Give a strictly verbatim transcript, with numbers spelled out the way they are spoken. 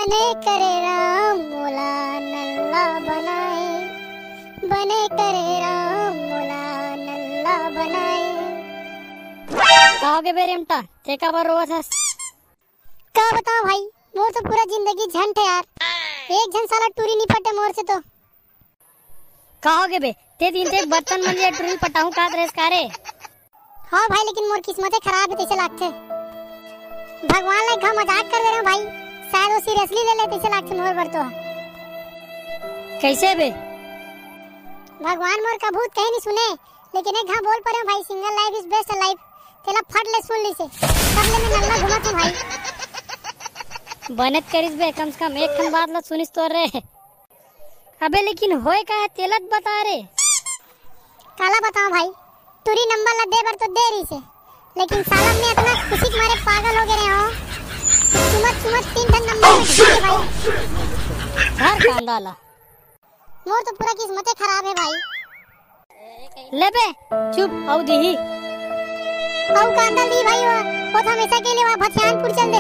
बने करे राम मोला नल्ला बनाए, बने करे राम मोला नल्ला बनाए। का होगे बे रेमटा, ते काबर रोवत हस? का बताओ भाई, मोर तो पूरा जिंदगी झंड है यार, एक झन साला टूरी नहीं पटे मोर से तो। का होगे बे, ते दिन ते बर्तन मंजे टूरी पटाहूं कात रेस का रे? हाँ भाई, लेकिन मोर किस्मते खराब है, तैसे लागथे। भगवान ला एक घाव मजाक कर दे रहे हो भाई, शायद वो सीरियसली ले ले, तैसे लागथे मोर बर तो। कैसे बे? भगवान मोर का भूत कहीं नहीं सुने, लेकिन एक घाव बोल परे हो भाई, single life is best life। तेला फट ले सुन ली से, तब ले मैं नल्ला घूमत हूँ भाई। बने त करिस बे, कम से कम एक ठन बात ला सुनिस तो रे। अबे लेकिन होय का है, तेला त बता रे। काला बताओ भाई, टूरी नंबर ला दे बर तो दे रही से, लेकिन साला मैं इतना खुशी के मारे पागल हो गए रहे हो। चुमत चुमत तीन ठन नंबर में ढूंढ गए भाई। हर कांदा ला। मोर तो पूरा किस्मते खराब है भाई। ले बे, चुप, अउ दिही। अउ कांदा दी भाई, वो, वो तो हमेशा के लिए वहाँ भथियानपुर चल दे।